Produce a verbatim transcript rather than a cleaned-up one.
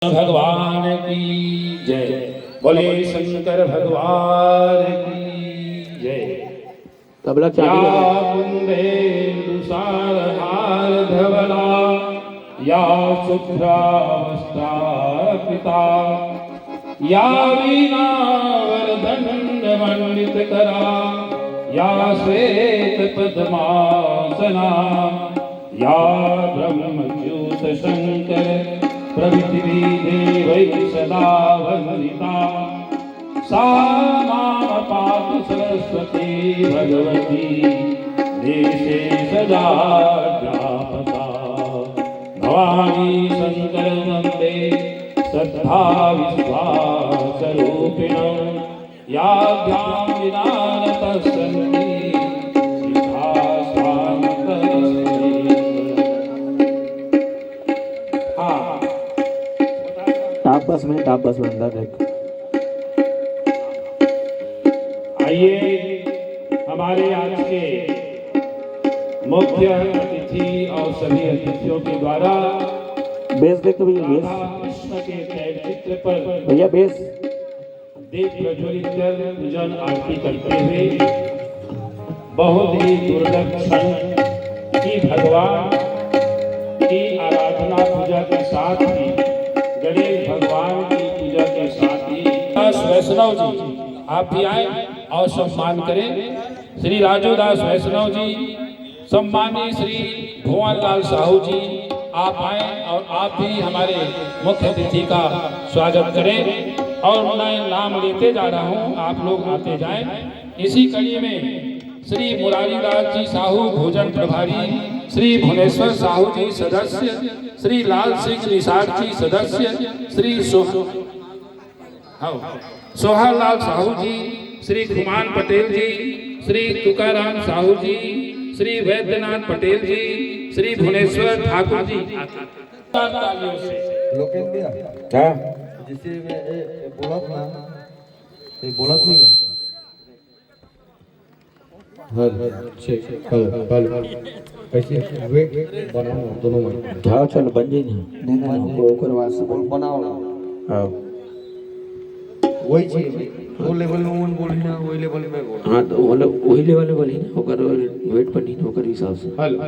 भगवान की जय। बोले शंकर भगवान की जय। तबला चालू या है। कुंदेन्दु सारहार धवला, या शुभ्रावस्त्राकृता, या वीणा वरदण्ड मंडित करा, या श्वेत पद्मासना, या ब्रह्मच्युत शंकर प्रभृति देवै सदा वंदिता। सा माम पातु सरस्वती भगवती देशे सदा व्यापका। भवानी शंकर वंदे श्रद्धा विश्वास रूपिणं। याभ्यां विना न पश्यन्ति सिद्धा स्वान्तरस्ते। हाँ। टापस में, टापस में अंदर देख। आइए, हमारे आज के मुख्य अतिथि और सभी अतिथियों के द्वारा बेस देख तो भैया, बेस। राधा कृष्ण के तैलचित्र पर भैया, बेस। दीप प्रज्वलित कर पूजन आरती करते हुए बहुत ही दुर्लभ क्षण कि भगवान की आराधना पूजा के साथ ही, गणेश भगवान की पूजा के साथ ही, दास वैष्णव जी आप भी आए और सम्मान करें। श्री राजू दास वैष्णव जी, सम्माननीय श्री भुवन लाल साहू जी, आप आए और आप भी हमारे मुख्य अतिथि का स्वागत करें। और मैं नाम लेते जा रहा हूँ, आप लोग आते जाएं। इसी कड़ी में श्री मुरारी लाल जी साहू भोजन प्रभारी, श्री भुवनेश्वर साहू जी सदस्य, श्री लाल सिंह निषाद जी सदस्य, श्री सो हाँ, सोहर लाल साहू जी, श्री खुमान पटेल जी, श्री तुकाराम साहू जी, श्री वैद्यनाथ पटेल जी, श्री भुवनेश्वर ठाकुर जी। तालियों से। लोकेंद्र भैया, हाँ। जैसे मैं, ए, ए, बोलत ना, ये बोलत नहीं का? Hello, check, hello, hello. कैसे? वेट बनाओ ना, दोनों में। हाँ, चल, बन जाई नहीं। नहीं, नहीं, नहीं, ओकर बाद से बोल। बनाओ ना। हाँ। वही चीज, वो लेवल में वो बोली ना, वही लेवल में बोल। हाँ, तो वो लोग वही लेवल में बोली ना, ओकर वेट पर नहीं, ओकर हिसाब से। हेलो।